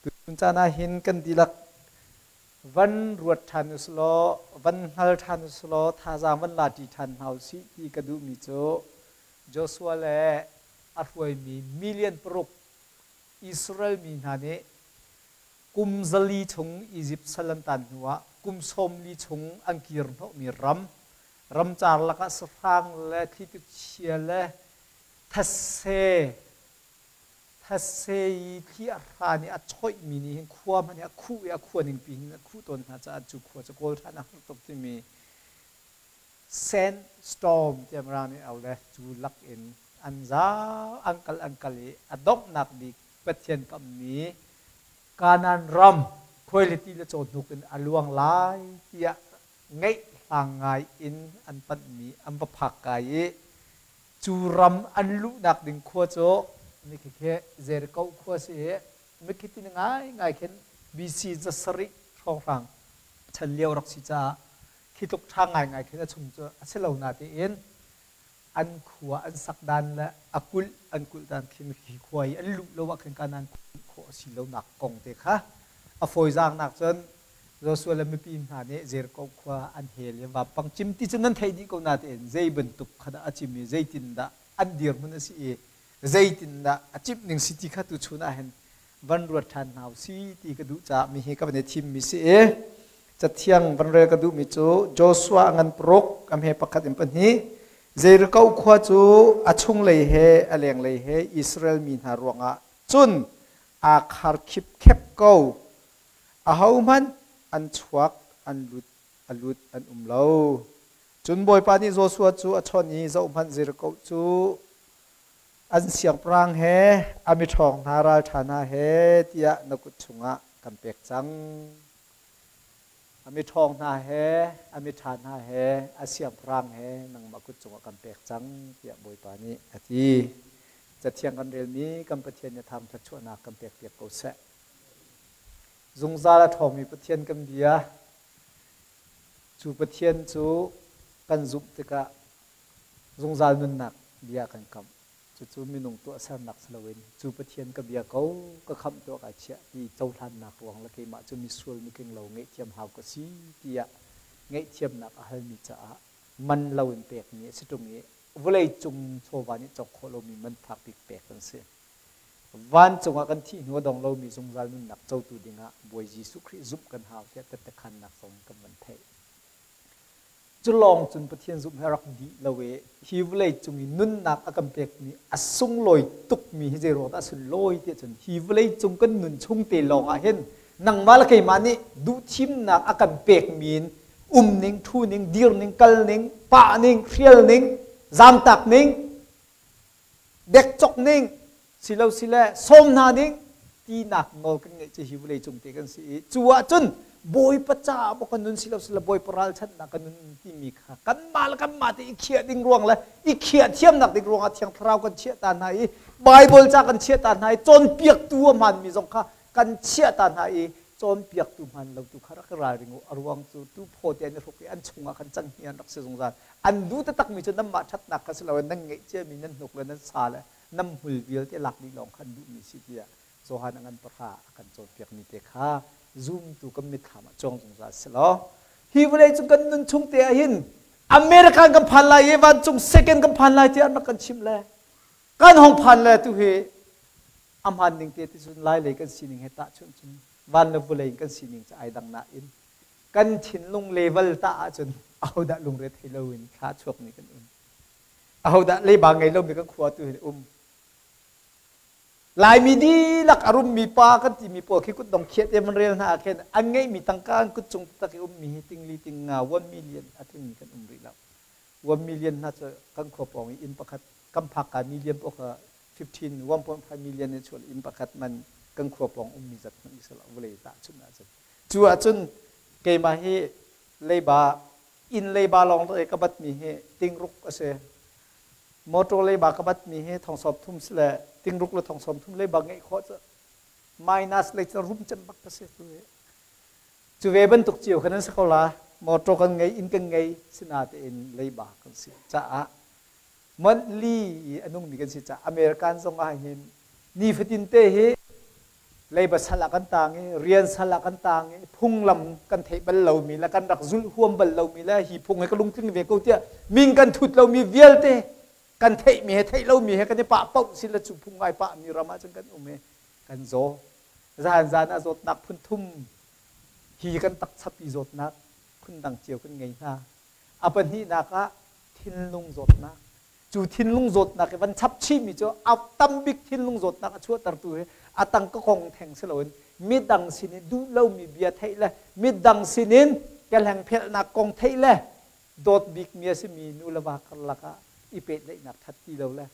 Tuchun caan ah hin kan dihlak van ruat ṭhan usilaw, van hngal ṭhan usilaw, thazaang van la ṭi ṭhan hna usih ti ka duhmi cu Joshua le a hruaimi million paruk Israel mi hna nih kum 400 chung Izipt sal an tan hnuah kum 40 chung an kir hnawhmi ram, ramcar lakah sahrang le thlitu chia le thetse Thetse i thli a hran i a choihmi nih hin khua hmanh hi a khuh i a khua ningpi hin a khuh tawn hna caah cu khua cu kawl ṭhan a har tuk timi sandstorm tiah Mirang nih au le cu lak in an zau an kal an kal i a donghnak bik Pathian kammi Kanaan ram khuailiti le cawhnuk in a luang lai tiah ngeih hlang ngai in an panhmi an va phak kai i Cu ram an luhnak ding khua cu mikhi Jericho khua si i mikhi ti ngaingai khin BC 700 hrawnghrang chan lio rak si caah khi tluk ṭha ngaingai khin a chung cu a si lo natein an khua an sak dan le a kulh an kulh dan khin hi khua i an luh lo ah khin Kanaan khawh a si lonak kong te kha a fawizaangnak cun Joshua le mipi hna nih Jericho khua an hel i vampang cim ti cu nan theih dih ko natein zei bantuk kha dah a cim i zeitindah an dirhmun a si i zeitindah a cimh ning si ti kha tuchun ah hin van ruat ṭhan hna u si ti ka duh caah mi hi ka van i thimmi si i cathiang van rel ka duhmi cu Joshua a ngan paruk a hme pakhat in pahnih Jericho khua cu a chunglei he a lenglei he Israel mi hna ruangah cun aa khar khipkhep ko. Ahohmanh an chuak an lut a lut an um lo. Cun Bawipa nih Joshua cu a chawnh i zohhmanh Jericho cu an siangpahrang he a miṭhawng hna ralṭha hna he tiah na kut chungah kan pek cang. A miṭhawng hna he a miṭha hna he a siangpahrang he nangmah kut cungah kan pek cang tiah Bawipa nih a ti. Cathiang kan relmi kan Pathian nih thang thluachuahnak kan pekpiak ko seh. Zungzal a ṭhawngmi Pathian kan bia. Cu Pathian cu kan zumh tikah zungzal nunnak bia kan kamh. Cucu minung tuahsernak si loin cu Pathian ka bia ko, ka khamh tuah kai chiah ti cohlannak ruang le keimah cu misual mitling lo ngaihthiam hau ka si tiah ngaihthiamnak a halmi caah man loin pekmi a si ṭung i vawlei cung chawva nih cawk khawh lomi man fak bik pek kan si. Vancung ah kan thih hnu a dong lomi zungzal nunnak cotu dingah Bawi Jesuh Khrih zumh kan hau tiah tettekhannak zong kan van theih. Cu lawng cun Pathian zumh hi a rak dih lo i hi vawlei cung i nunnak a kan pekmi a sunglawi tukmi hi zei ruang dah a sunlawi tiah cun hi vawlei cung kan nun chung te lawng ah hin nangmah le keimah nih duhthimnak a kan pekmi in um ning, ṭhu ning, dir ning, kal ning, pah ning, hrial ning, zamtak ning, dekcok ning silo sile sawm hna ding tinak nawl kan ngeih cu hi vawlei cung te kan si i cu ahcun Bawipa caah maw kan nun silo sile Bawipa ralchanhnak kan nun timi kha kanmah le kanmah te i khiah ding ruang le i khiah thiamnak ding ruangah Thiang Thlarau kan chiah ta hna i Bible ca kan chiah ta hna i cawnpiaktu a hmaanmi zong kha kan chiah ta hna i cawnpiaktu hmaan lo tu kha rak i ralring u a ruang cu tu phaw te an i hruk i an chungah khan canghngia an rak si zungzal an duh taktakmi cu nanmah ṭhatnak kha si loin nan ngeih ciami nan hnuk le nan sa le nan hmul vialte lak dih lawng kha an duhmi si tiah Johan a ngan pahra a kan cawnpiakmi te kha zumtu kan mitthlam ah cuang zungzal si law hi vawlei cung kan nun chung te ah hin American kan phan lai i vancung second kan phan lai tiah an rak kan chimh le kan hong phan le tu hi a hmaan ning te ti cun lai lei kan sining he tahchunh cun van le vawlei in kan sining cu ai dang nain kan thinlung level ta ahcun ahodah lungre thei loin thla chuakmi kan um ahodah leiba ngei lomi kan khua tu hin um Laimi dihlak a rummi pa kan timi pawl khi kutdong khiat te van rel hna ah khin an ngeihmi tangka an kut cung taktak i ummi hi tingli tingnga 1 million a tlingmi kan um rih lo. 1 million hna cu kan khua pawng i inn pakhat kan phak ka million pawl kha 15 1.5 million in chuah inn pakhat man kan khua pawng ummi zat hmanh i vawlei tahchunh ahcun cu ahcun keimah hi leiba inn leiba lawng ka batmi hi tingruk a si motor leiba ka batmi hi thong sawm thum si le tingruk le thong sawm thum leiba ngeih khawh cu minus lei cu rum cem bak ka si tu hi cu ve bantuk cio khan an si ko la motor kan ngei inn kan ngei sinatein leiba kan si caah monthly i a nungmi kan si caah American zong ah hin nifatin te hi Leiba sal ah kan tang i rian sal ah kan tang i phunglam kan theih bal lomi le kan rak zulh huam bal lomi le hi phung he ka lungtling ve ko tiah min kan thut lomi vialte kan theihmi he theih lomi he kan i pah paoh si le cu phung ai pahmi ram ah cun kan um i kan zaw. Zan zan ah zawtnak phun thum hi kan takchapi zawtnak phundang cio kan ngei hna. A pahnihnak ah thinlung zawtnak. Cu thinlung zawtnak i van chap chihmi cu a tambik thinlung zawtnak a chuahtertu hi a tangka kong theng si loin midang sinin duh lomi bia theih le midang sinin kehlengphelhnak kong theih le dawt bikmi a simi nu le va karlak ah i pehtlaihnak ṭhat ti lo le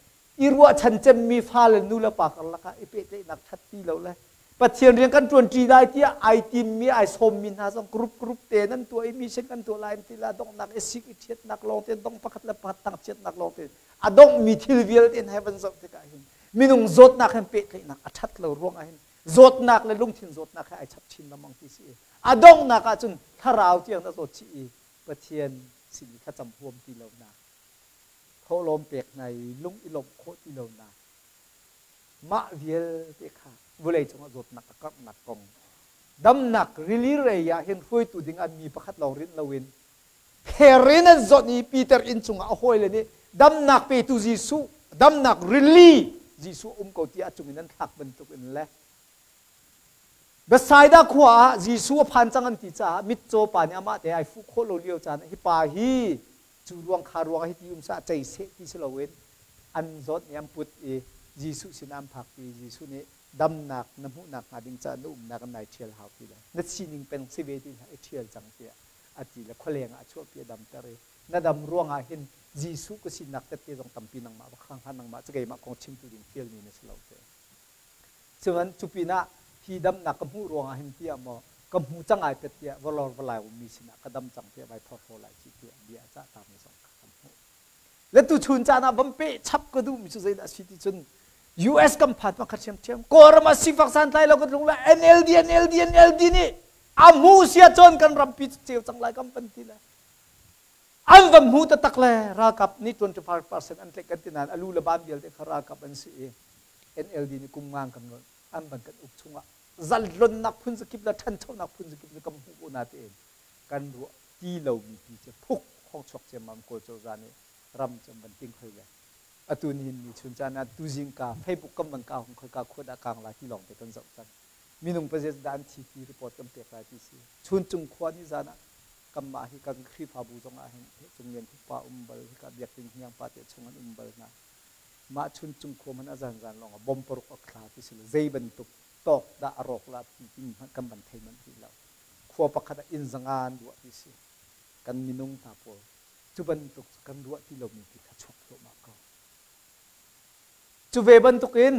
i ruahchan cemmi fale nu le pa karlak ah i pehtlaihnak ṭhat ti lo le Pathian rian kan ṭuanṭi lai tiah ai timmi ai sawmmi hna zong group group te nan tuah i mission kan tuah lai ti la donghnak i sik i ṭhiatnak lawng te dong pakhat le pakhat thangchiatnak lawng te a donghmi thil vialte hna van zoh tikah hin minung zawtnak hin pehtlaihnak a ṭhat lo ruangah hin zawtnak le lungthin zawtnak he ai chap chin lengmang ti si i a donghnak ah cun thlarau tiang na zawt chih i Pathian sin i thlacam huam ti lonak thawhlawm pek hna i lung i lawmh khawh ti lonak mah vialte kha vawlei cungah zawtnak a karhnak kong damnak rili rei ah hin hruaitu ding ah mi pakhat lawng rinh loin pher in an zawnh i Peter inn cungah a hawile nih damnak petu Jesuh damnak rili Jesuh um ko tiah a cung in an thlak bantuk in le Bethsaida khua ah Jesuh a phan cang an ti caah mitcaw pa nih amah te ai fuh khawh lo lio caan hi pa hi cu ruang kha ruang hi ti um sah cei seh ti si loin an zawt nih an put i Jesuh sinah an phak i Jesuh nih damnak na hmuhnak hnga ding caah na umnak in nai ṭhial hau ti le na sining peng si ve ti hlah i ṭhial cang tiah a ti le khualeng ah a chuahpi a damter i na dam ruangah hin Jesuh ka sinak tette zong tampi nangmah va khang hlah nangmah cu keimah kong chimtu ding fialmi na si lo te. Cuman cu pinah hi damnak ka hmuh ruangah hin tiah maw ka hmu cang ai pet tiah valor valai ummi sinah ka dam cang tiah vai phorhlaw lai ci tiah bia a cah tami zong kha kan hmuh. Le tu chun caan ah van peh chap ka duhmi cu zeidah a si ti cun US kan phan ma kha ṭhiamṭhiam Kawlram ah sifak santlai lo kan lung la NLD NLD NLD nih a hmu sia cun kan rampi cu ceu cang lai kan van ti le an van hmu taktak le ralkap nih 25% an tlaih kan ti nain a lu le ban vialte kha ralkap an si i NLD nih kum ngang kan an van kan uk chungah zalonnak phun zakip le ṭhanchonak phun zakip cu kan hmuh ko na tein kan ruah ti lomi pi cu phuk hong chuak ciammam Kawl cozah nih ram cu an van ting hoi le atu nihin ni chun caan ah tuzingka Facebook kan van ka hong khoi ka khua dah kang lai ti lawng te kan zoh cang minung pazet dah an thi ti report kan pek lai ti si chun cung khua ni zan ah kanmah hi kan Khrihfabu zong ah hin cung lian pa um bal hika biakinn hniang pa te chung an um bal hna mah chuncung khua hmanh a zanzan lawng ah bom paruk a thla ti si lo zei bantuk tawk dah a rawk la ti timi hmanh kan van thei manh rih lo khua pakhat ah inn zanga an ruah ti si kan minung hna pawl cu bantuk cu kan ruah ti lomi ti kha chuak thluahmah ko cu ve bantuk in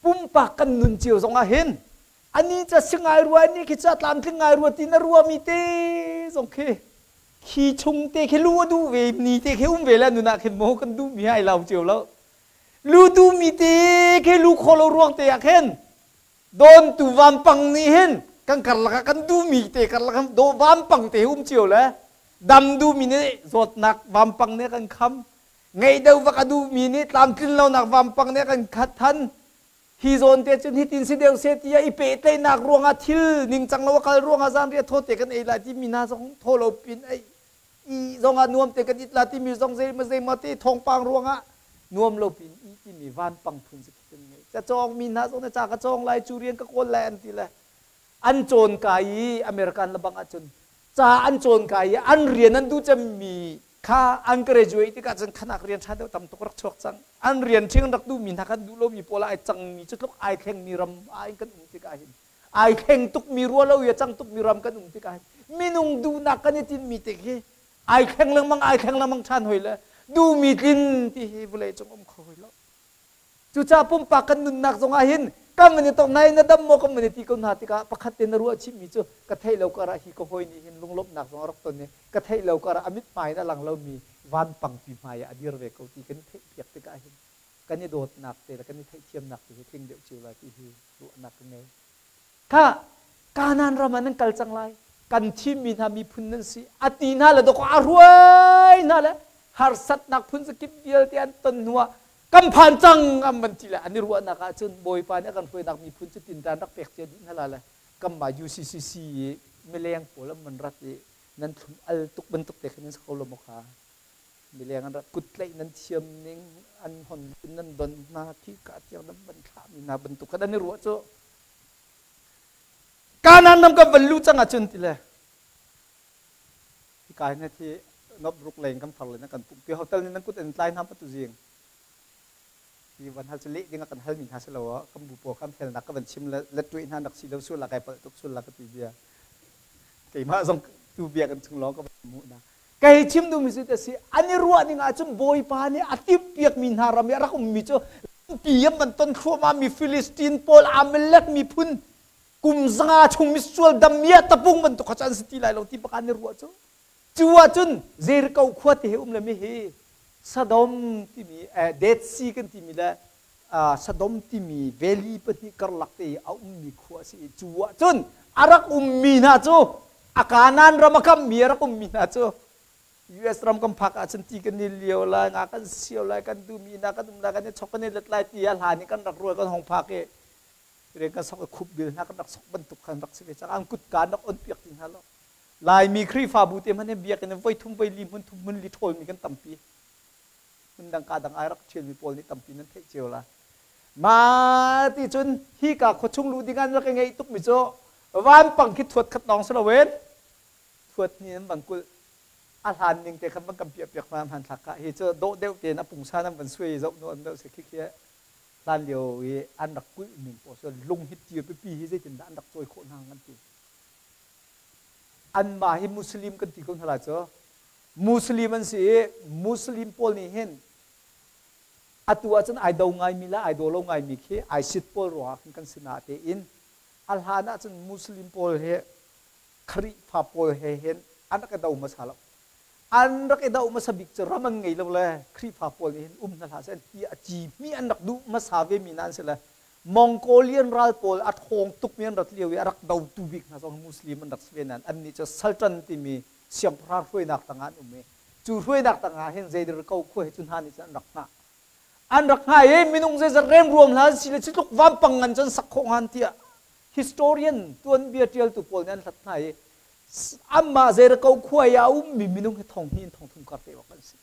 pumpak kan nun cio zong ah hin ani ca si ngai rua ni khi ca tlamtling ngai rua ti na ruami te zong khi khi chung te khi lu a duh ve ni te khi um ve le nun ah khin maw kan duh mi ai lo cio lo lu duh mi te khi lu kho lo ruang te ah khin don tu vampang nih hin kan karlak ah kan duh mi te karlak ah do vampang te um cio le dam duh mi nih zawtnak vampang nih kan kham ngeih deuh vak a duhmi nih tlamtlin lonak vampang nih a kan khat than hi zawn te cun hitin si deuh seh tiah i pehtlaihnak ruangah thil ningcang lo a kal ruangah zanriah thaw te kan ei lai timi hna zong thaw lo pin ei i zongah nuam te kan it la timi zong zei ma te thawngpang ruangah nuam lo pin i timi vanpang phun si kan ngei ca cawng mi hna zong ca ka cawng lai cu rian ka kawl lai an ti le an cawn kai i American le bang ahcun ca an cawn kai i an rian an duh cemmi kha an graduate tikah cun khanak rian ṭha deuh tam tuk rak chuak cang an rian ṭhing rak duhmi hna kan duh lomi pawl ai cangmi cu tluk ai thlengmi ram ah in kan um tikah hin ai thleng tukmi rua lo i a cang tukmi ram kan um tikah hin minung duhnak kan i tinhmi te khi ai thleng lengmang ai thleng lengmang ṭhan hoi le duhmi tlin ti hi vawlei cung um kho hoi lo Cucaah pumpak kan nunnak zongah hin kan van i tong nai na dam maw kan van i ti ko hna tikah pakhat te na ruah chihmi cu ka theih lo karah hi ka hawi nih hin lunglawmhnak zong a rak ton i ka theih lo karah a mithmai in a lang lomi vanpangpi hmai ah a dir ve ko ti kan i theihpiak tikah hin kan i dawtnak te le kan i theihthiamnak te hi tling deuh cio lai ti hi ruahnak ka ngei. Kha Kanaan ram ah nan kal cang lai. Kan thimmi hna miphun nan si. A ti hna le dawkaw a hruai hna le harsatnak phun zakip vialte an ton hnuah Kan phan cang an van ti le an i ruahnak ahcun Bawipa nih a kan hruainak miphun cu tinṭan rak pek cia dih hna la le kanmah UCCC i mileng pawl an van rat i nan thlum al tuk bantuk te khin an si ko lo maw kha? Mileng an rat kut tlaih nan thiam ning an hon nan don hna khi ka tiang nan van thlahmi hna bantuk khan an i ruah cu. Kanaan ram kan van luh cang ahcun ti le hika hin hi Northbrook lei kan far le nan kan pumhpi hotel nih nan kut in tlai hna pa tu zing hi van hal cu leh ding a kan halmi hna si lo kan bu pawl kan felnak ka van chim le let tuih hna nak si lo sul la kai palh tuk sul la ka ti bia keimah zong tu bia kan chung lawng ka van hmuh na kei chim duhmi cu si an i ruah ning ahcun Bawipa nih a timhpiakmi hna ram i a rak ummi cu pi an van ton thluahmah mi Philistine pawl Amalek miphun kum zanga chung misual damia tapung bantuk kha cu an si ti lai lo ti bak an i ruah cu. Cu ahcun Jericho khua te he um le mi hi Sodom timi Dead Sea kan timi le Sodom timi valley pahnih karlak te i a ummi khua a si i cu ahcun a rak ummi hna cu a Kanaan ram a kammi a rak ummi hna cu US ram kan phak ahcun ti kan i lio lai, nga kan sio lai, kan duhmi hna kan um lai, kan i chok kan i let lai ti a hlan i kan rak rual kan hong phak i rian kan sok i khup bil hna kan rak sok bantuk khan rak si ve cang. An kutka an rak on piak ti hna lo. Laimi Khrihfabu te hmanh hi biakinn in voi thum voi li hmun thum hmun li ṭhawlmi kan tampi. Hmun dang ka dang ai rak ṭhialmi pawl nih tampi nan theih cio la. Mah ti cun hika khuachung luh ding an rak i ngeih tukmi cu vanpang khi thuat khat lawng si loin thuat hni an van kulh. A hlan ning te khan van kan piah piak hna hmanthlak kha hi cu dawh deuh tein a pungsan an van suai zoh nuam deuh si khi khi hlan lio i an rak kulh ning pawl cu lung hi tir pipi hi zeitindah an rak cawi khawh hna an ti. Anmah hi Muslim kan ti ko hna lai cu. Muslim an si i Muslim pawl nih hin atu ahcun ai do ngaimi le ai daw lo ngaimi khi ISIS pawl ruangah khin kan si natein a hlan ahcun Muslim pawl hi Khrihfa pawl he hin an rak i do hmasa lo. An rak i do hmasa bik cu ram an ngei lo le Khrihfa pawl nih hin um hna hlah seh ti a ci hmi an rak duh hmasa ve mi hna an si le Mongolian ral pawl a ṭhawng tukmi an rat lio i a rak dotu bik hna zong Muslim an rak si ve nain annih cu Sultan timi siangpahrang hruainak tangah an um i cu hruainak tangah hin zeidir ko khua hi cu hna nih cun an rak hngah. An rak hngah i minung zeizat remruam hna an si le cu tluk vampang ngan cun sak khawh hnga tiah historian tuanbia ṭialtu pawl nih an hlat hna i anmah Jericho khua i a ummi minung hi thong hnih in thong thum kar te awk an si.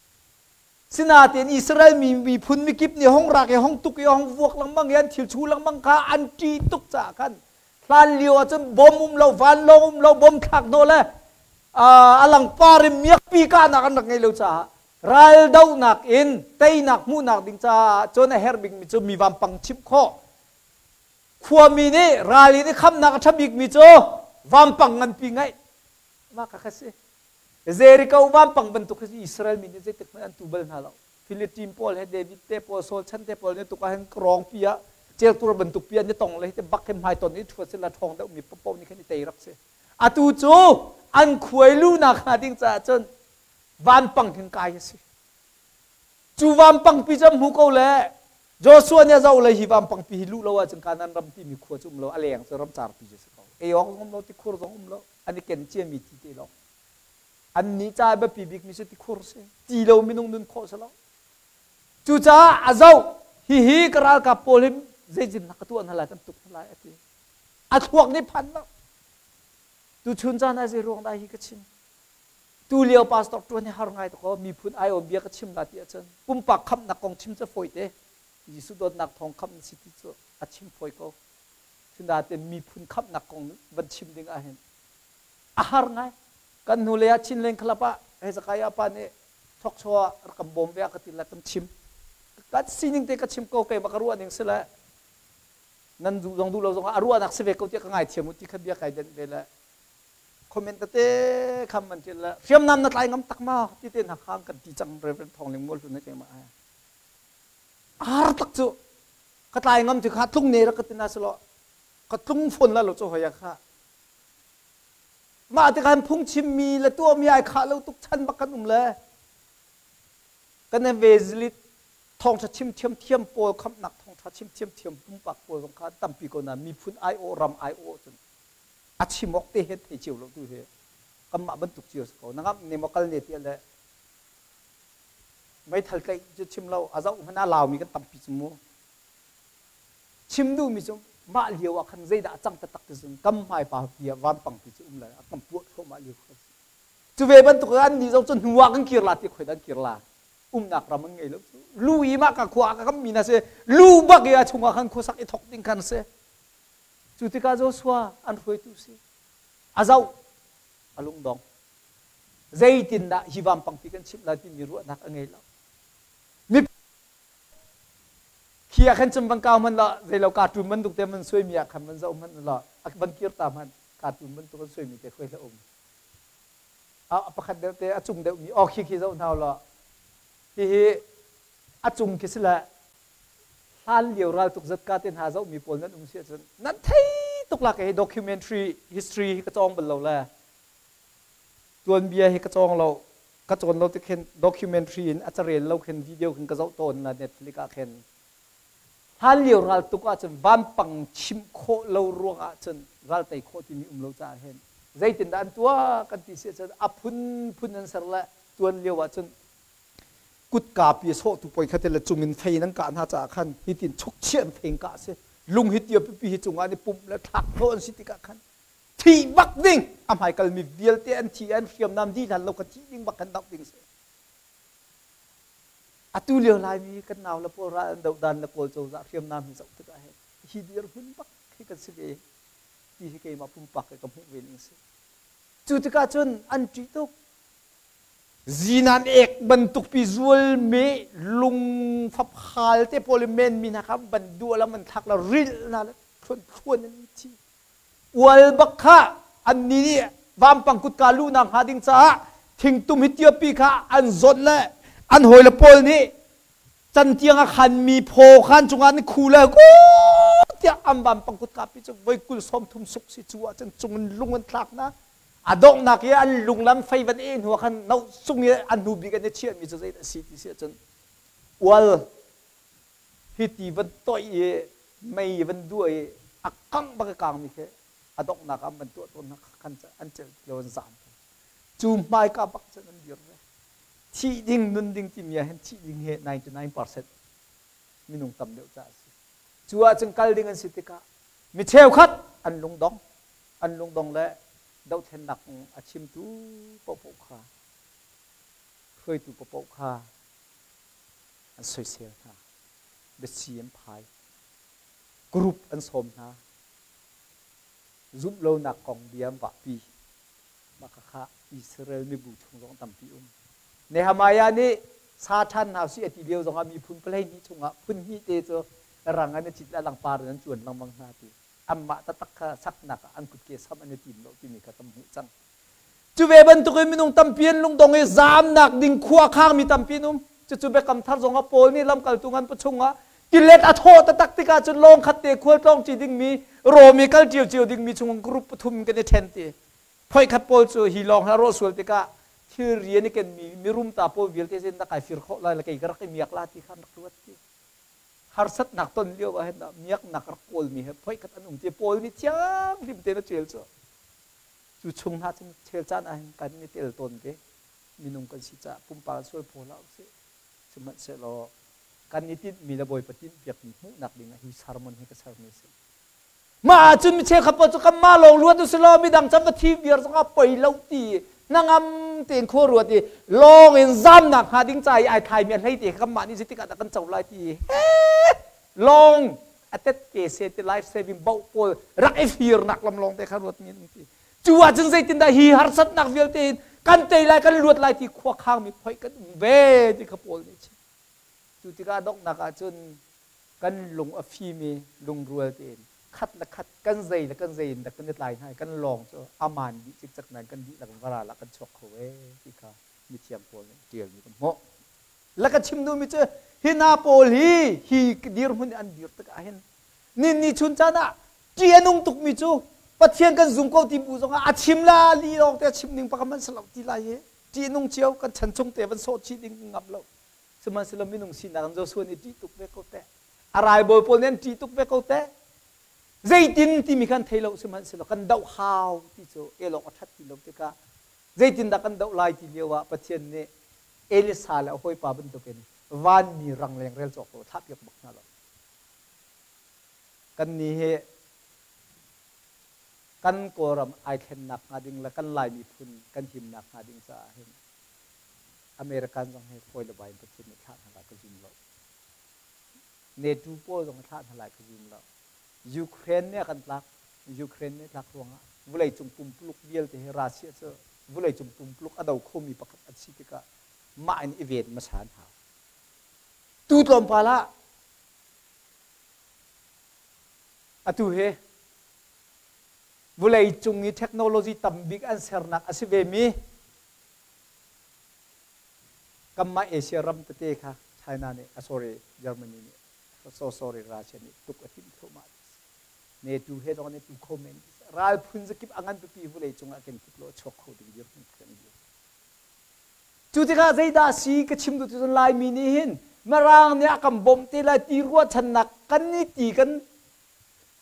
Sinain Israel mi miphun mikip nih hong rak i hong tuk i hong vuak lengmang i an thil chu lengmang kha an ṭih tuk caah khan hlan lio ahcun bom um lo vanlawng um lo bom thlak hnawh le a langpar in miakpi kahnak an rak ngei lo caah raldohnak in teinak hmuhnak ding caah cun a herh bikmi cu mi vampang chimh khawh khuami nih ral in i khamnak a ṭha bikmi cu vampang nganpi ngeih mah kha kha si. Jericho vampang bantuk hi Israel mi nih zeitik hmanh an tu bal hna lo. Philistine pawl he David te pawl Saul chan te pawl nih tuk ah hin rawng pi ah celtur bantuk pi an i tong le hi te bak hin hmai ton i ṭhuat sila ṭhawng deuh mi paoh nih khin i tei rak si. Atu cu an khuai lunak hnga ding caah cun vanpang hin kai a si. Cu vampang pi cu an hmu ko le Joshua nih a zoh le hi vampang pi hi luh lo ahcun Kanaan ram timi khua cu um lo, a leng cu ramcar pi cu si ko. Ei awk zong um lo, tikhur zong um lo, an i ken ciami ti te lawng. Annih caah biapi bikmi cu tikhur si. Ti lo minung nun khawh si lo. Cucaah a zoh, hihi ka ralkap pawl hi zeitindah ka tuah hna lai, kan tuk hna lai a ti. A thluak nih phan lo. Tuchun caan ah zei ruang dah hi ka chim? Tu lio pastor ṭuan hi har ngai tuk aw, miphun aiawm bia ka chim la ti ahcun pumpak khamhnak kong chim cu fawi te. Jesuh dawtnak thawng khamh na si ti cu a chim fawi ko. Sinain miphun khamhnak kong van chim ding ahhin a har ngai. Kan hnulei ah Chinland Club ah Hezekiah pa nih thawkchaw ah rak kan bawm ve a ka ti le kan chim. Kan sining te ka chim ko keimah ka ruah ning si le nan duh zong duh lo zong ah a ruahnak si ve ko tiah ka ngaithiam u ti kha bia kai denh ve le comment tete kham man ṭial le hriamnam na tlai ngam tak ma ti te hna khang kan ti cang Reverend Thawng Ling Mual Hlun na keimah ai ar tak cu ka tlai ngam ti kha tlung ne rak ka ti na silo ka tlung phone la lo cu hoya kha Mah tikhan phungchimmi le tuahmi ai khah lo tuk chan bak kan um le kan evangelist thawngṭha chim thiamthiam pawl khamhnak thawngṭha chim thiamthiam pumpak pawl zong kha tampi ko na miphun aiawh ram aiawh cun a chim awk te he thei cio lo tu hi kanmah bantuk cio si ko na ngamh ne maw kal ne tiah le. Meithal tlaih cu chim lo, a zoh hmanh ah laumi kan tampi cu mu. Chim duhmi cu mah lio ah khan zeidah a cang taktak ti cun kam hmai pa pi ah vampang pi cu um lai a kan puah thluahmah lio kha. Cu ve bantuk an nih zong cu hnu ah kan kir la ti khoi dan kir la. Umnak ram an ngei lo cu. Lu i mah ka khua ah ka kam mi na si. Lu bak i a chungah khan khuasak i thok ding khan si. Cu tikah Joshua an hruaitu si. A zoh a lungdong. Zeitindah hi vampangpi kan chimh lai timi ruahnak a ngei lo. Mi khi ah khan cun van kau hmanh la zeilo cartoon bantuk te man suaimi ah khan van zoh hmanh la van kir ta hmanh cartoon bantuk an suaimi te khuai hlah um. A pakhat deuh te a cung deuh mi aw khi khi zoh hna la hihi a cung khi si le hlan lio raltuk zatka te hna zoh mi pawl nan um si ahcun nan thei tuk la ke hi documentary history hi ka cawng bal lo le tuanbia hi ka cawng lo ka cawn lo tik hin documentary in a carel lo khin video khin ka zoh tawn la Netflix ah khin hlan lio raltuk ahcun vampang chimh khawh lo ruang ahcun ral tei khawh timi um lo caah hin zeitindah an tuah kan ti si ahcun a phunphun an ser le tuan lio ahcun kutka pi sawhtu poi khat le cung in fei nan kah hna caah khan hitin chukchiah in fei in kah si lung hi tia pipi hi cungah an i pumh le thlak hnawh an si tikah khan thi bak ding a hmaikal mi vialte an thi an hriamnam dih hlan lo kha thi ding bak kan doh ding si atu lio laimi kan nau le pawl ral an doh dan le kawl cozah hriamnam hi zoh tikah hin hi dirhmun bak hi kan si ve ti hi keimah pumpak ke ka hmuh ve ning si cu tikah cun an ṭih tuk zinan ek bantuk pi zual me lung fap hal te pawl men mi hna kha ban duah lam an thlak la ril na le thluan thluan in thi Ual bak kha annih nih vampang kutka luhnak hnga ding caah thingtum hi tiapi kha an zawt le an hawile pawl nih cantiang a khanmi phaw khan cungah an khu le ku tiah an vampang kutka pi cu voi kul sawm thum suk si cu ahcun cung in lung an thlak hna. A donghnak i an lung lam fei van e hnu ah khan no sung i an hnu bik an i chiahmi cu zeidah a si ti si ahcun ual hi ti van toih i mei van duah i a kangh bak i kangmi khi a donghnak ah an van tuah tawn hna khan an celh ti lo an zaam cu hmaika bak cun an dir ve. Thih ding nun ding timi ah hin thih ding hi 99% minung tam deuh caah a si. Cu ahcun kal ding an si tikah mi cheukhat an lungdong an lungdong le dohthlennak a chimtu paohpaoh kha hruaitu paohpaoh kha an soisel hna, biasi an phai, group an sawm hna, zumh lonak kong bia an vahpi. Mah khakha Israel mibu chung zong tampi um. Nehemiah nih sa ṭhan hna usih a ti lio zongah miphun 12 chungah phun hnih te cu rang an i cit le langpar in an cuan lengmang hna ti. Anmah taktak kha saknak ah an kutke sam an i tim lo timi kha kan hmuh cang. Cu ve bantukin minung tampi an lungdong i zamnak ding khua khangmi tampi an um. Cucu Biakam Thar zongah Paul nih lamkaltu ngan pachung ah tilet a thawh taktak tikah cun lawng khat te khual tlawng ṭi dingmi Rom i kal cio dingmi chung group pathum kan i ṭhen ti. Phoi khat pawl cu hi lawng he rawh sual tikah thilri an i kenmi mirum ta pawl vialte sin na kai fir khawh lai le kei ka rak i miak la ti kha an rak ruat ti. Harsatnak ton lio ah hin miaknak rak kawlmi he phoi khat an um ti. Paul nih thianghlim tein a ṭial cu. Cu chung hna cun chel caan ah hin kan i tel tawn ve. Minung kan si caah pumpak sual phaw hlah usih. Sihmanhsehlaw kan i tinhmi le Bawipa tinhpiakmi hmuhnak dingah hi sermon hi ka sermi a si. Mah ahcun mi cheukhat pawl cu kanmah lawng luat u silaw midang can va thi viar zongah poi lo ti hnangam tein khua ruat i lawng in zamnak hnga ding ca i ai thaimi a hlei te kanmah nih zeitik ah dah kan co lai ti lawng a tet ke se ti life saving boh pawl rak i firnak lam lawng te kha ruat mi an ti. Cu ahcun zeitindah hi harsatnak vialte in kan tei lai kan luat lai ti khua khangmi phoih kan um ve ti kha Paul nih a chim. Cu tikah donghnak ahcun kan lung a fim i lungrual tein khat le khat kan zei le kan zei in dak kan i tlai hna i kan lawng cu aman dih cikcek nain kan dihlak varal ah kan chuak kho ee ti kha mithiam pawl nih ṭialmi kan hmuh. La ka chim duhmi cu hi hna pawl hi hi dirhmun i an dir tikah hin ni chun caan ah ṭih a nung tukmi cu Pathian kan zum ko ti bu zongah a chim la li lawng te a chim ning pakhat hmanh si lo ti lai hi ṭih nung cio kan chan chung te van sawh chih ding ngam lo. Sihmanhsehlaw minung sinak in Joshua nih ṭih tuk ve ko teh. A raibawi pawl nih an ṭih tuk ve ko teh. Zeitin timi khan thei lo sihmanhsehlaw kan doh hau ti cu elawk a ṭhat ti lo tikah zeitindah kan doh lai ti lio ah Pathian nih. Elisa le a hawipa bantukin vanmi rangleng rel cawk lo thlah piak bak hna lo. Kan nih hi kan Kawlram ai thlennak hnga ding le kan Lai miphun kan himnak hnga ding caah hin American zong hi fawi le bai in Pathian nih thlah hna lai ka zum lo. NATO pawl zong thlah hna lai ka zum lo. Ukraine nih a kan tlak. Ukraine nih tlak ruangah vawleicung pumpuluk vialte hi Russia cu vawleicung pumpuluk a do khomi pakhat an si tikah mah in i ven hmasa an hau. Tu tlawmpal ah atu hi vawleicung i technology tambik an sernak a si vemi kanmah Asia ram tete kha China nih, sorry, Germany nih, so sorry, Russia nih tuk a timh thluahmah. NATO he zong an i tu kho men. Ral phun zakip a ngan pipi vawlei cungah kenkip lo a chuak kho ding dirhmun kan dir. Cu tikah zeidah si ka chim duh cu Laimi nih hin Mirang nih a kan bawmh te lai ti ruahchannak kan i ti kan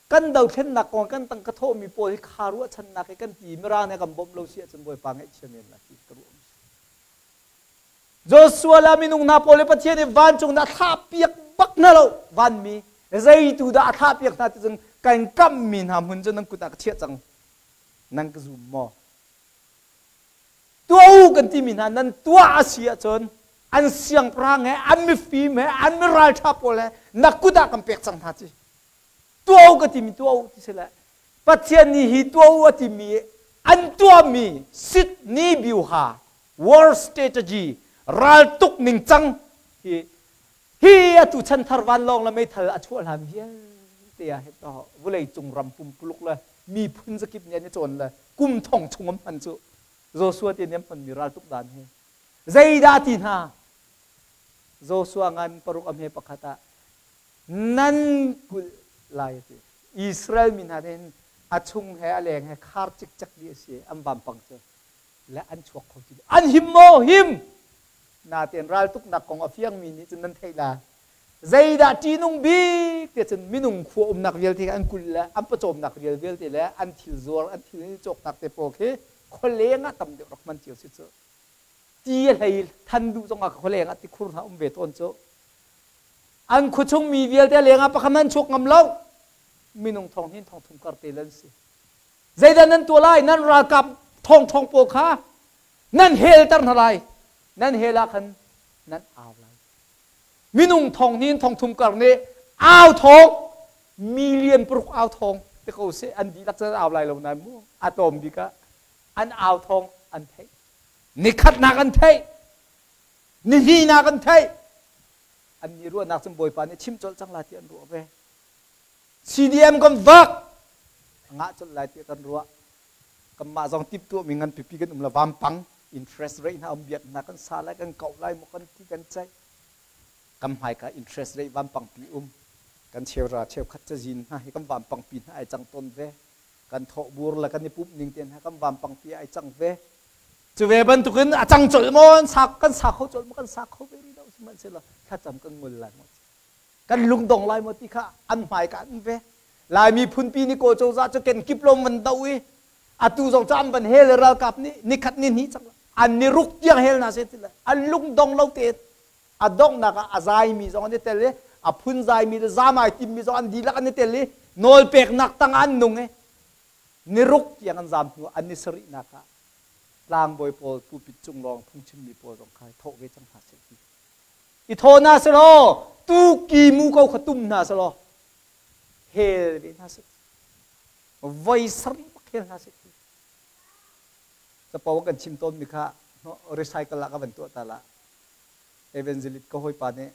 kan dothlennak kong kan tangka thawhmi pawl hi kha ruahchannak hi kan ti Mirang nih a kan bawmh lo si ahcun Bawipa ngaihchia men lai ti ka ruah. Joshua le minung hna pawl le Pathian nih vancung dah a thlah piak bak hna lo vanmi zeitu dah a thlah piak hna ti cun kan kamhmi hna hmun cu nan kut ah ka chiah cang nan ka zum maw tuah u kan timi hna nan tuah a si ahcun an siangpahrang he an mifim he an miralṭha pawl he na kut ah kan pek cang hna ci tuah u ka timi tuah u ti si le Pathian nih hi tuah u a timi an tuahmi Sydney Biuha war strategy raltuk ningcang hi hi atu chanthar vanlawng le meithal a chuah hlan vialte ah hin to vulei cung ram pumpuluk le miphun zakip nih an i cawn le kum thong chung an hman cu Joshua te nih an hmanmi raltuk dan hi zeidah ti hna Joshua ngan paruk a hme pakhat ah nan kulh lai ti Israel mi hna nih a chung he a leng he khar cikcek dih a si an vampang cu le an chuak kho ti an him maw him natein raltuknak kong a fiangmi nih cun nan theih la zeidah ṭihnung bik te cun minung khua umnak vialte an kulh le an pawcawmnak rial vialte le an thil zuar an thil cawknak te pawl khi khualeng ah tam deuh rak hman cio si cu ti a hlei than duh zong ah khualeng ah tikhur hna um ve tawn cu an khuachung mi vialte leng ah pakhat an chuak ngam lo minung thong hin thong thum kar te lan si Zeidah nan tuah lai? Nan ralkap ṭhawngṭhawng pawl kha nan helter hna lai. Nan hel ah khan nan au lai. Minung thong hnih in thong thum kar nih au thawng million paruk au thawng te ko seh an dihlak cun au lai lo nain mu a tlawm bik ah an au thawng an theih. Nikhatnak an theih. Nihnihnak an theih. An ni ruahnak cun Bawipa nih chim colh cang la ti an ruah ve. CDM kan vak ngah colh lai tiah kan ruah kanmah zong timhtuahmi ngan pipi kan um la vampang interest rate hna um biak hna kan sa lai kan kauh lai maw kan ti kan ceih kan hmaika interest rate vampang pi um kan cheura cheukhat cazin hna hi kan vampang pi hna ai cang tawn ve kan thawhbur le kan i pumh ning te hna kan vampang pi ai cang ve cu ve bantukin a cang colh maw an sa kan sa kho colh maw kan sa kho ve rih lo sihmanhsehlaw thlacam kan ngol lai maw Kan lungdong lai maw ti kha an hmai ka an ve. Laimi phunpi nih Kawl cozah cu kenkip lawng van do i atu zong cu an van hel i ralkap nih nikhat ni hnih cang an ni ruk tiang hel hna seh ti le an lungdong lo tein a donghnak ah a zaimi zong an i tel i a phun zaimi le zam ai timmi zong an dihlak an i tel i nawlpeknak tang ah an nung i ni ruk tiang an zam hnu an ni sarihnak ah tlangbawi pawl pulpit cung lawng phungchimmi pawl zong kha thawh ve cang hna seh ti I thaw hna selaw tu ki mu ko kha tum hna selaw hel ve hna seh. Voi sarih bak hel hna seh. Capo kan chim tawnmi kha recycle ah ka van tuah ta la. Evangelist ka hawipa nih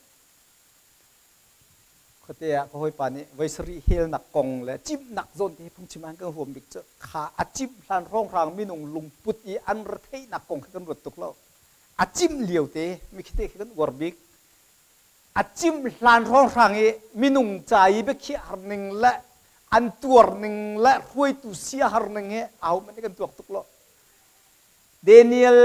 khuate ah ka hawipa nih voi sarih helnak kong le cimhnak zawn te phungchim an kan huam bik cu kha a cimh hlan hrawnghrang minung lungput i an retheihnak kong kha kan ruat tuk lo. A cimh lio te mikhite khi kan uar bik. A cimh hlan hrawnghrang i minung ca i biakhiah har ning le an tuar ning le hruaitu sia har ning hi aho hmanh nih kan tuak tuk lo. Daniel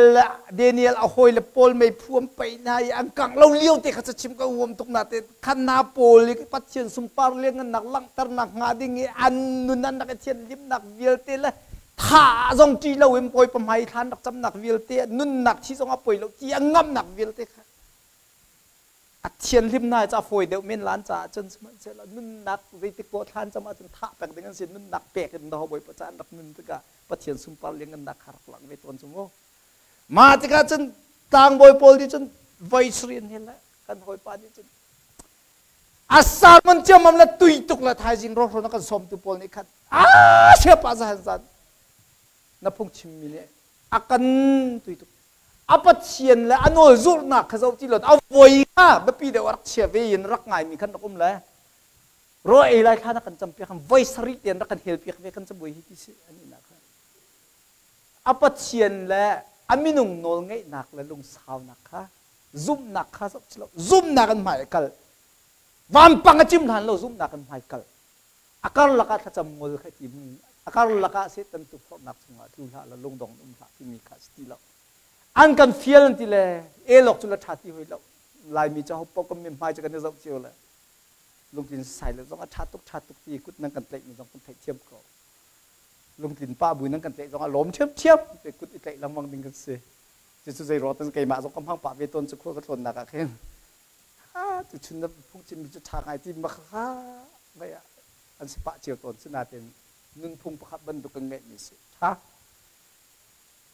Daniel a hawi le pawl meiphu an paih hna i an kangh lo lio te kha chim ka huam tuk na te khan na pawl i Pathian sunpar lianngannak langhternak hnga ding i an nun an rak i thianhlimnak vialte le Tha zong ṭi lo in Bawipa hmai thlan rak camnak vialte, nunnak thi zong a poi lo ti a ngamnak vialte kha a thianhlim hna ca fawi deuh men lan caah cun, sihmanhsehlaw nunnak zeitik poah thlan cam ahcun thah pek ding an si. Nunnak pek in daw Bawipa ca an rak nun tikah Pathian sunpar lianngannak kha rak lang ve tawn cu mu. Mah tikah cun tlangbawi pawl nih cun voi sarih an hel le kan hawipa nih cun a sermon ciammam le tui tuk le thaizing rawhrawn a kan sawmtu pawl nih khan a siapa zahan zan na phungchimmi nih a kan tui tuk, a Pathian le a nawl zulhnak kha zoh ti lo, a voi kha biapi deuh a rak chia ve in rak ngaimi khan rak um le rawl ei lai thla na kan campiak kan voi sarih tein rak kan hel piak ve kan cabuai hi ti si an ina kha a Pathian le a minung nawl ngeihnak le lungsaunak kha, zumhnak kha zoh lo, zumhnak an hmai kal, vampang a cim hlan lo zumhnak an hmai kal, a karlak ah thlacam ngol kha ti, a karlak ah Satan tukforhnak chungah tlu hlah la lungdong um hlah timi kha si ti lo. An kan fial an ti le elok cu la ṭha ti hoi lo. Laimi cu ho paoh kan mi hmai cu kan i zoh cio le lungtlin sai le zong a ṭha tuk, ṭha tuk ti kut nan kan tlaih mi zong kan theih thiam ko. Lungtlin pa bu nan kan tlaih zong a lawm ṭhiamṭhiam te kut i tlaih lengmang ding kan si. Cucu zei ruang tan keimah zong ka hmang pah ve tawn cu khua ka tlawnnak ah khin. Ha tuchun na phungchimmi cu ṭha ngai ti ma kha vai ah an si pah cio tawn. Sinain nunphung pakhat bantuk kan ngeihmi si ṭha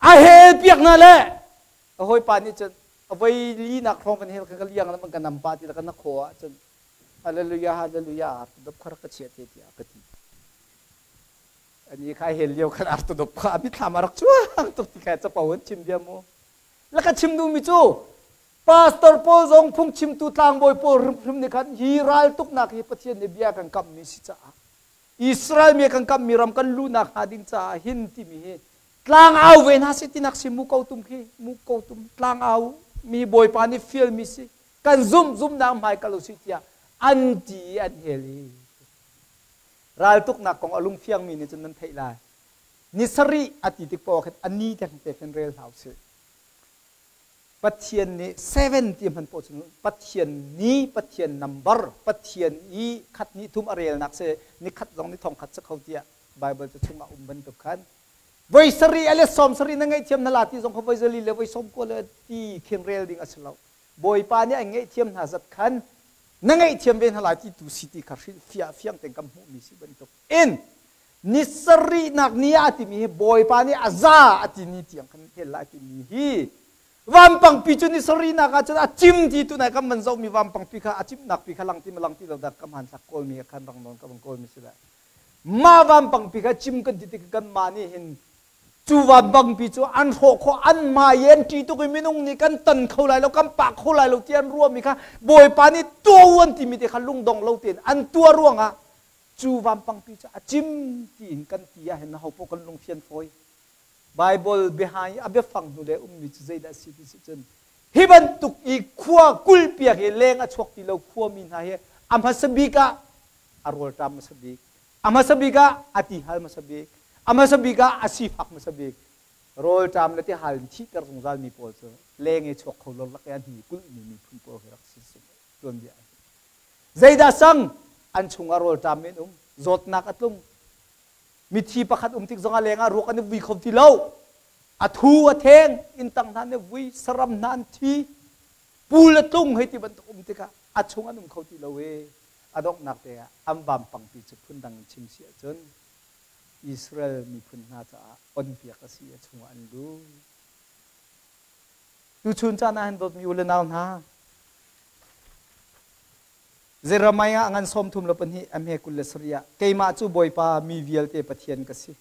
a hel piak hna le a hawipa nih cun a voi linak hrawng kan hel ka liang lam kan nam pa ti la kan na khaw ah cun hallelujah, hallelujah, artodop kha rak ka chiah te tiah ka ti. Ani kha hel lio khan artodop kha a mithlam a rak chuang tuk ti kha capo an chim bia mu la. Ka chim duhmi cu pastor pawl zong, phungchimtu tlangbawi pawl hrimhrim nih khan hi raltuknak hi Pathian nih bia kan kamhmi si caah, Israel mi kan kamhmi ram kan luhnak hnga ding caah hin timi hi tlang au ve hna si tinak si. Mu ko tum khi mu ko tum tlang au mi Bawipa nih fial mi si, kan zumh, zumhnak hmai kal usih tiah an ti i an hel i raltuknak kong a lungfiang mi nih cun nan theih lai. Ni sarih a ti tik paoh khin a ni te te khin rel hlah usih. Pathian nih seven ti hman poh cun Pathian ni, Pathian number, Pathian i khat ni thum a relnak si, ni khat zong ni thong khat si kho tiah Bible cu chungah um bantuk khan voi sarih ale 70 na ngaihthiam na la ti zong kha voi 4 le voi 90 le ti khin rel ding a si lo. Bawipa nih an ngaihthiam hna zat khan na ngaihthiam ve hna lai ti tu si ti kha hrilhfiah fiang tein kan hmuhmi si bantuk in ni sarihnak ni ah timi hi Bawipa nih a za a ti ni tiang kan hel lai timi hi vampangpi cu ni sarihnak ah cun a cim ti. Tunai kan van zohmi vampangpi kha a cimnak pi kha lang ti ma lang ti lo dak ka hmanthlak kawlmi khan rang nawn ka van kawlmi si lai. Mah vampangpi kha cim kan ti tik kan mah nih hin cu vampangpi cu an hrawh khawh, an hmai an ṭi tuk i minung nih kan tan kho lai lo, kan pah kho lai lo ti an ruahmi kha Bawipa nih tuah an timi te kha lungdong lo tein an tuah ruangah cu vampangpi cu a cim tiin kan ti ah hin ho paoh kan lungfian fawi. Bible biahai a biafang hnu le ummi cu zeidah si ti si cun hi bantuk i khua kulpiak i leng a chuak ti lo khuami hna hi a hmasa bik ah a rawlṭam hmasa bik, a hmasa bik ah a tihal hmasa bik, a hmasa bik ah a sifak hmasa bik, rawlṭam le tihal in thihter zungzal mi pawl cu leng i chuak kho lo lak i an hi kulhmi miphun pawl hi rak si tuanbia. Zeidah sang an chungah rawlṭam men um, zawtnak a tlung, mithi pakhat um tik zongah lengah ruak an i vui kho ti lo, a thu a theng, inntang hna an i vui, saram hna an thi, pul a tlung hei ti bantuk um tikah a chung an um kho ti lo i a donghnak te ah an vampangpi cu phundang in chim si ahcun Israel miphun hna caah onpiak a si, a chungah an lut. Tuchun caan ah hin dawtmi u le nau hna, Jeremiah a ngan 32 a hme 27 ah keimah cu Bawipa mi vialte Pathian ka si.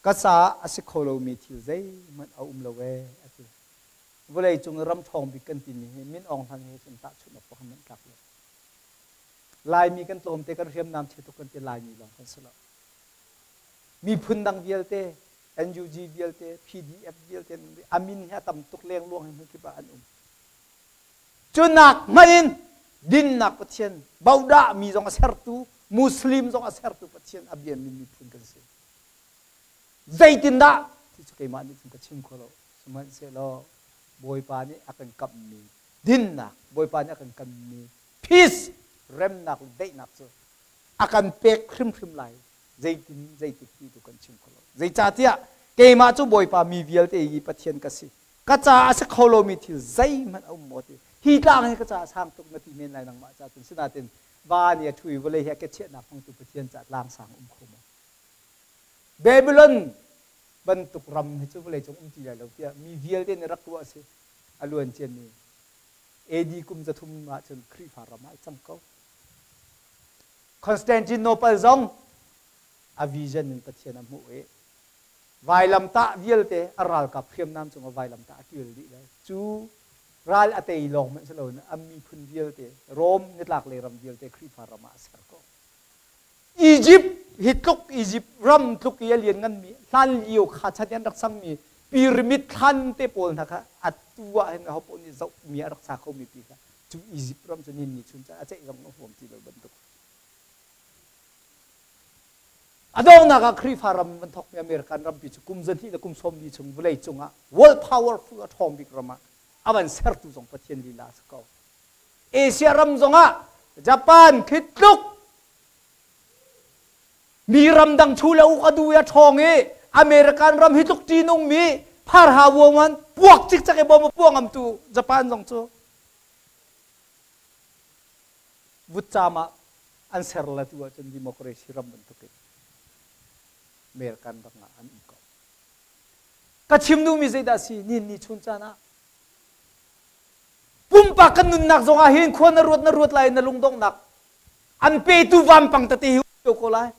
Ka caah a si kho lomi thil zeihmanh a um lo ee a ti. Vawlei cung i ram ṭhawng bik kan timi hi Min Aung Hlaing he cun tahchunh awk pakhat hmanh tlak lo. Laimi kan tlawmte, kan hriamnam chia tuk kan ti, Laimi lawng kan si lo. Miphun dang vialte, NUG vialte, PDF vialte a min hi a tam tuk lengluang hi hmunkip ah an um. Cunak hmanh in dinnak Pathian, Bodah mi zong a sertu, Muslim zong a sertu Pathian a biami miphun kan si. Zeitindah ti cu keimah nih cun ka chim kho lo. Sihmanhsehlaw Bawipa nih a kan kamhmi dinnak, Bawipa nih a kan kamhmi peace, remnak le daihnak cu a kan pek hrimhrim lai. Zeitin zeitik ti tu kan chim kho lo. Zeicahtiah keimah cu Bawipa mi vialte i Pathian ka si. Ka caah a si kho lomi thil zeihmanh a um maw ti. Hi tlang hi ka caah sang tuk na ti men lai nangmah ca cun sinain van i a ṭhu i vawlei hi a kechiahnak hmangtu Pathian caah tlang sang um kho maw? Babylon bantuk ram hi cu vawleicung um ti lai lo tiah mi vialte nih rak ruah a si. A luan ciami AD kum 300 ahcun Khrihfa ram ah i cang ko. Constantinople zong a vision in Pathian a hmuh i vailamtah vialte a ralkap hriamnam cungah vailamtah a ṭial dih lai. Cu ral a tei lawng hmanh si loin a miphun vialte Rom nitlaklei ram vialte Khrihfa ram ah a ser ko. Egypt hi tluk Egypt ram tluk i a liannganmi hlan lio kha chan i an rak sangmi pyramid thlan te pawl hna kha atu ah hin aho paoh nih zohmi a rak sa khomi pi kha cu Egypt ram cu nin ni chun caan a ceih zong a huam ti lo bantuk. A donghnak ah Khrihfa ram van thawkmi American rampi cu kum 200 le kum 40 chung vawlei cungah world powerful a ṭhawng bik ram ah a van sertu zong Pathian lila a si ko. Asia ram zongah Japan khi tluk mi ramdang chu le uk a du i a ṭhawng i American ram hi tluk ṭihnung mi pharha vuaman puak cikcek i bom a puang ngamtu Japan zong cu vutcam ah an ser la tu ahcun democracy ram bantukin American ram ah an um ko. Ka chim duhmi zeidah si nin ni chun caan ah pumpak kan nunnak zong ah hin khua na ruat na ruat lai na lungdonghnak an petu vampang tete hi um ko lai.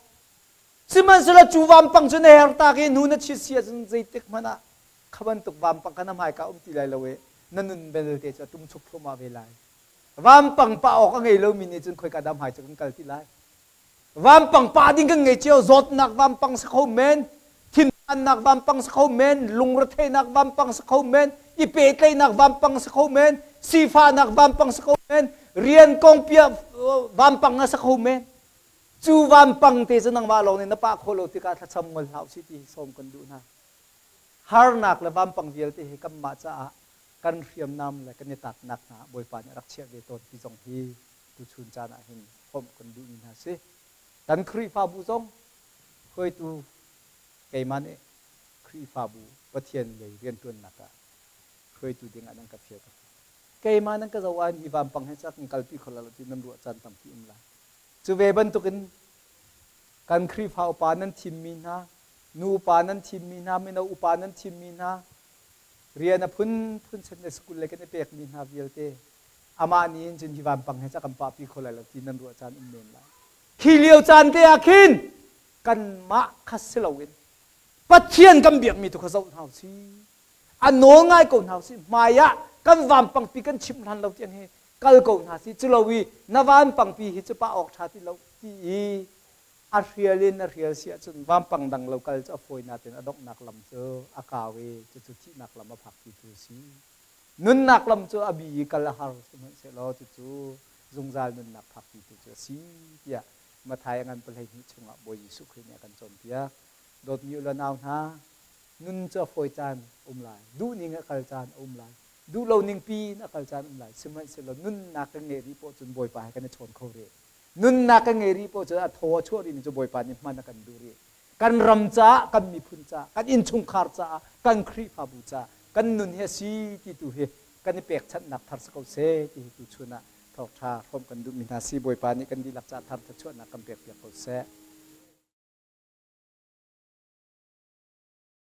Sihmanhsehlaw cu vampang cu na her tak i hnu na chit si ahcun zeitik hmanh ah kha bantuk vampang kha na hmaika um ti lai lo i na nun belte cu a ṭumchuk thluahmah ve lai. Vampang pah awk a ngei lomi nih cun khoika dah hmai cu kan kal ti lai. Vampang pah ding kan ngei cio, zawtnak vampang si kho men, thinphannak vampang si kho men, lungretheihnak vampang si kho men, i pehtlaihnak vampang si kho men, sifahnak vampang si kho men, rian kong piah vampang a si kho men. Cu vampang te cu nangmah lawng nih na pah khawh lo tikah thlacam ngol hlah usih ti hi sawm kan duh hna. Harnak le vampang vialte hi kanmah caah kan hriamnam le kan i tatnak hna Bawipa nih a rak chiah ve tawn ti zong hi tuchun caan ah hin hrawmh kan duhmi hna si. Kan Khrihfabu zong hruaitu keimah nih Khrihfabu Pathian lei rianṭuannak ah hruaitu ding ah nan ka fial ka Keimah nan ka zoh ah hi vampang he cak kan kalpi kho lo ti nan ruah caan tampi um lai. Cu ve bantukin kan Khrihfa upa nan thimmi hna, nu upa nan thimmi hna, mino upa nan thimmi hna, rian a phunphun Sunday school le kan i pekmi hna vialte amah nih in cun hi vampang he ca kan pahpi kho lai lo ti nan ruah caan um men lai. Khi lio caan te ah khin kanmah kha si loin Pathian kan biakmi tu kha zoh hna usih. A nawl ngai ko hna usih. Hmai ah kan vampangpi kan chimh hlan lo tiang hi kal ko hna sih. Culo i na vampangpi hi cu pah awk ṭha ti lo ti i a hrial in a hrial si ahcun vampang dang lo kal cu a fawi nain a donghnak lam cu a kau i cucu thihnak lam a phakpitu a si. Nunnak lam cu a bi i kal a har sihmanhsehlaw cucu zungzal nunnak phakpitu cu a si tiah Matthai a ngan 12 chungah Bawi Jesuh Khrih nih a kan cawnpiak. Dawtmi u le nau hna, nun cu a fawi caan a um lai, duhning a kal caan a um lai, duh lo ning pi in a kal caan a um lai. Sihmanhsehlaw nunnak kan ngeih rih poah cun Bawipa he kan i chawn kho rih. Nunnak kan ngei rih poah cu a thaw a chuah rihmi cu Bawipa nih hman a kan duh rih. Kan ram caah, kan miphun caah, kan innchungkhar caah, kan Khrihfabu caah kan nun hi a si ti tu hi kan i pekchanhnak thar si ko seh ti hi tuchun ah thawngṭha hrawmh kan duhmi hna si. Bawipa nih kan dihlak caah thar thluachuahnak kan pekpiak ko seh.